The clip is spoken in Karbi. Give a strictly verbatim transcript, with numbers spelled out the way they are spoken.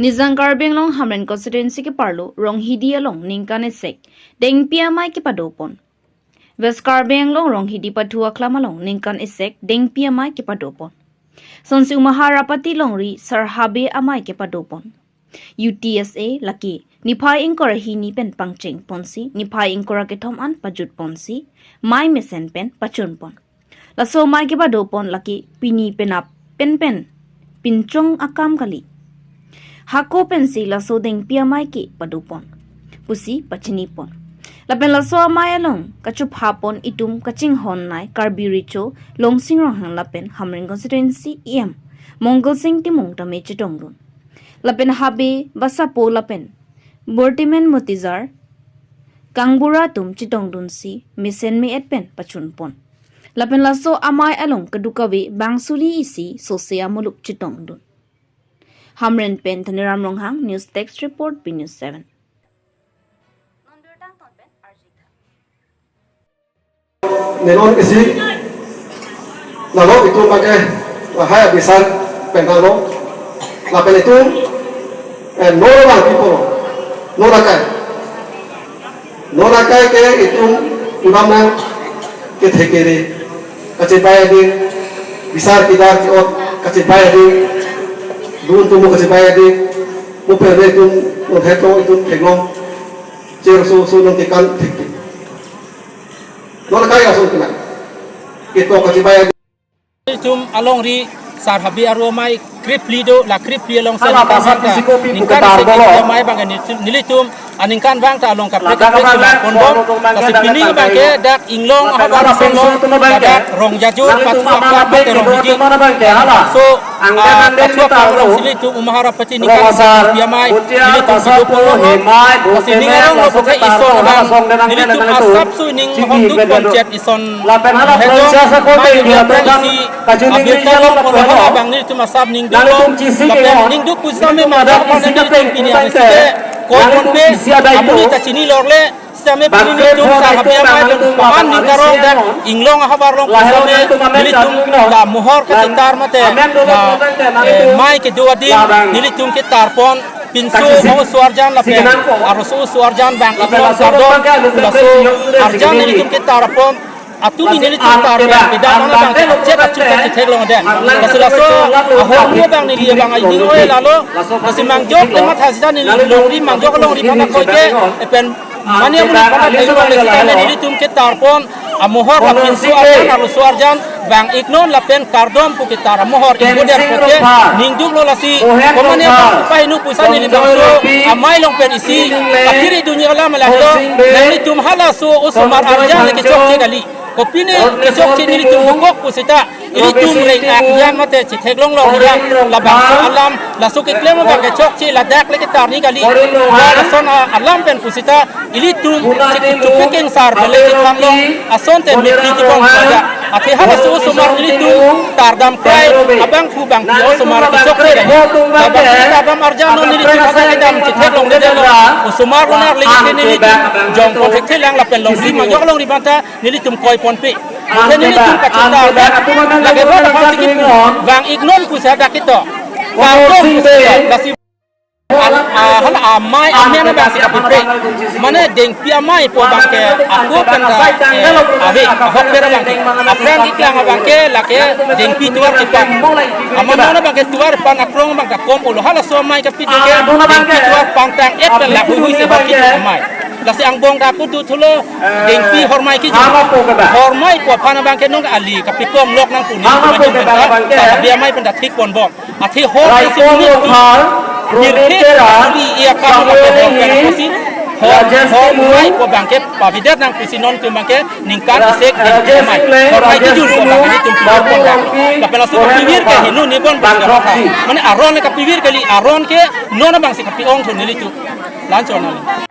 Nijang Karbi Anglong Hamren constituency keparlo Ronghidi along ningkan esek dengpi amei kepadopon. West Karbi Anglong Ronghidi pathu aklam along ningkan esek dengpi amei kepadopon. Sonsi Umahar apati longri Sar Habe amei kepadopon. U T S A lake niphai ingkoi ra hini pen pangcheng ponsi niphai ingkoi ra kethom an pajut ponsi mei mesen pen pachun pon. Laso amei kepadopon lake pini penap pen pen pinchong akam kali. Hako pensi laso dengpi amei kepadopon pusi pachini pon. Lapen laso amei along kachupha pon itum kachinghon nei Karbi Recho Longsing Ronghang lapen Hamren constituency E M Mongol Sing Timung tame chetongdun. Lapen Habe Basapo lapen Bortimen Motizar Kangbura atum chetongdunsi mesen me-et pen pachun pon. Lapen laso amei along kadokave bang suli isi sose amuluk chetongdun. Hamren pen Dhaniram Ronghang, News Desk Report, B News seven. Nenon isi lalu itum pakai lahai abisar pentang lo. Lapen itum, eh, non lang pipo lo. Non akai. Non akai ke itum iwam nang kethe kere. Kachebai ading, bisar kidar ke-ot kachebai ading. Dun tumu kachebai ading. Mupel itum non heto itum theklong. Cher so so non kekan thek. Non akai aso kena. Ito kachebai. Nelitum alongri Sar Habe aru amei krip phli do, la krip phli along sa ningkan vang ta, ningkan isi amei abang nelitum, nelitum aningkan vang ta along kaprek kaprek si pon do, lasi pini abang ke dak Inglong ahavar ason lo, dak Rongjajor pathu aklam mate Ronghidi. So, ah, pathu aklam alongsi nelitum Umahar apati ningkan isi dengpi amei nelitum kedo pon lo. Lasi ning arong lo puthot ison abang nelitum asap su ning honduk pon chet ison. Lapen hala hedong, proses ako mai te dia nelitum program isi, kajuni abirta nelitum lo pon lo, hala abang nelitum asap ning duk lo. Nelitum chisi lapen ke ning duk pusitame pada manjak isi pon nelitum pini isi arni site koi nelitum pon pe, isi ada amonit itu ta chini lor le, sitame pini bangke nelitum Sar Habe amei pen paman ning karong dan Inglong ahavar along lahelo pusitame nelitum amen nelitum nelitum la mohor kachetar mate amen dolo la, amen eh, nelitum amei kedo ading abang nelitum ketar pon pinso kachisi mo oso arjan lapen sigenang ko. Arloso oso arjan vang lapen iknon laso kardom bangke laso nelitum arjan nelitum ketar pon. Atum ini nelitum tar pen pidam mana bang chet achuk ta chetheklong den. Lasi laso ahormu abang neli abang ai ning oi lalo. Lasi mangjok le matha sita neli longri mangjok longri mana koi ke epen mane amonit mana theklong le sita nelitum ketar pon amohor la pinso arjan arloso arjan vang iknon lapen kardom pu ketar amohor ibu der pon ke ning duk lo lasi ko mane abang pahinu pusa neli bangso amei along pen isi kapiri dunia alam lahelo. Nanglitum halaso osomar arjan le kechokche kali. Kopine kechokche nelitum dokok pusita ilitum reng-ak yan mate chetheklong long yan labangso alam laso keklem abang kechokche ladak le ketar ni kali. Lason alam pen pusita ilitum chekechok kengsar pen le chethan long asonte mepli kibong aja. Athe halaso osomar nelitum tardam krai abangphu bangpi osomar kechokche kali. Labangso tardam arjan non nelitum adak kedam chetheklong le delo. Osomar lonar le kethe nelitum jong pon thekthelang lapen longri mangjok longri banta nelitum koi ponpe. Athe nelitum kachinta abang lake hala pasi kipu vang iknon pusi hadak kito. Kardom pusi hadak lasi al-, ah, hala amei amen abang si kapipre. Mane dengpi amei pu abang ke ako pen ta, eh, ave ahok pen abang ke. Aphrang keklang abang ke lake dengpi tovar chepat. Amat non abang ke tovar pan akrong abang ta kom olo halaso amei kapidun ke dengpi tovar pangtang et pen lak huihui si hok kitu amei. Lasi angbong dak kudu thulo dengpi hormai kiju. Hormai pu aphan abang ke nong ali kapikom lok nangpo nelitum pen ta, Sar Habe amei pen ta thik ponbom. Athe hor isi nelitum mirkhe asuli iya kam abang ke hor pen pusi hor, hormai pu abang ke pavidet nang pusi nontum abang ke ningkan esek dengpi amei hormai kiju pu abang nelitum pivir ponbom. Lapen laso kapivir ke hinu ni bon bang ka mane aron le kapivir kali, aron ke non abang si kapi-ong thu nelitum. Lanchon nang.